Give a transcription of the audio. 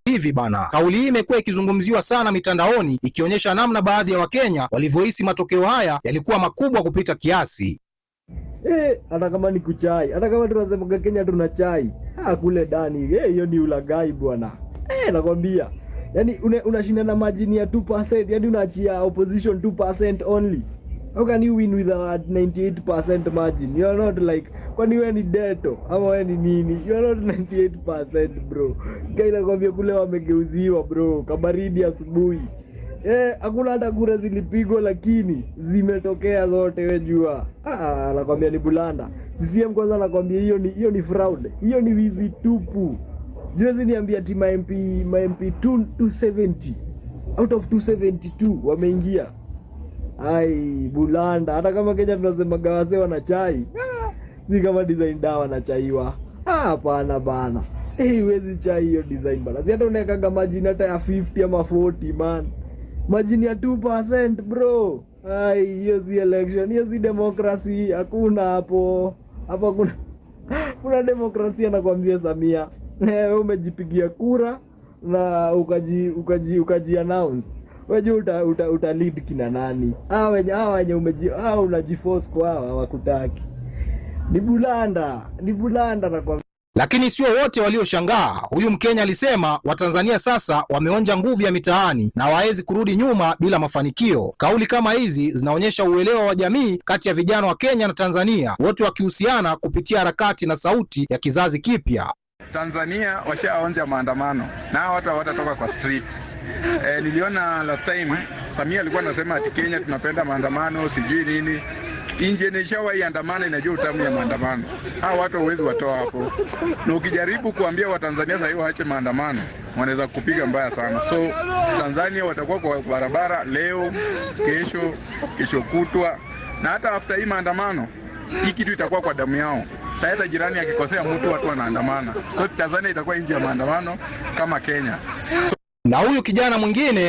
Hivi bana. Kauli hii imekuwa ikizungumziwa sana mitandaoni, ikionyesha namna baadhi ya Wakenya walivyohisi matokeo haya yalikuwa makubwa kupita kiasi. Eh, hata kama ni kuchai, hata kama tunasemaga Kenya tuna chai, ah, kule ndani, eh, hiyo ni ulagai bwana. Eh, nakwambia. Yaani unashinda na margin ya 2%, yani unaachia opposition 2% only. How can you win with a 98% margin? You are not like, kwani wewe ni Deto ama wewe ni nini? You are not 98%, bro. Guy, nakwambia kule wamegeuziwa, bro, kabaridi asubuhi. Eh, hakuna hata kura zilipigwa lakini zimetokea zote, we jua. Ah, nakwambia ni blunder. CCM kwanza nakwambia hiyo ni fraud. Hiyo ni wizi tupu. Juzi niambia ati ma MP 2 270 out of 272 wameingia. Ai, blunder. Hata kama Kenya tunasema wazee wana chai. Ah, si kama design dawa wanachaiwa. Ah, hapana bana. Eh, huwezi chai hiyo design bana. Si hata unawekaga margin hata ya 50 ama 40, man. Margin ya 2%, bro. Ai, hiyo si election, hiyo si democracy, hakuna hapo. Hapo kuna demokrasia, nakwambia Samia. Eh, wewe umejipigia kura na ukaji announce. Wewe uta lead kina nani? Hawa wenye hawa unajiforce kwa hawa hawakutaki. Ni blunder, ni blunder nakwambia. Lakini sio wote walioshangaa. Huyu Mkenya alisema Watanzania sasa wameonja nguvu ya mitaani na hawawezi kurudi nyuma bila mafanikio. Kauli kama hizi zinaonyesha uelewa wa jamii kati ya vijana wa Kenya na Tanzania, wote wakihusiana kupitia harakati na sauti ya kizazi kipya. Tanzania washaonja maandamano na hao watu hawatatoka kwa street. E, niliona last time Samia alikuwa anasema ati Kenya tunapenda maandamano sijui nini. Nchi yenye ishawahi andamana inajua utamu ya maandamano. Hao watu huwezi watoa hapo, na ukijaribu kuambia Watanzania sasa waache maandamano wanaweza kupiga mbaya sana. So Tanzania watakuwa kwa barabara leo, kesho, kesho kutwa na hata after hii maandamano, hii kitu itakuwa kwa damu yao. Sasa hata jirani akikosea mtu watu wanaandamana. So Tanzania itakuwa nchi ya maandamano kama Kenya. Na huyu kijana mwingine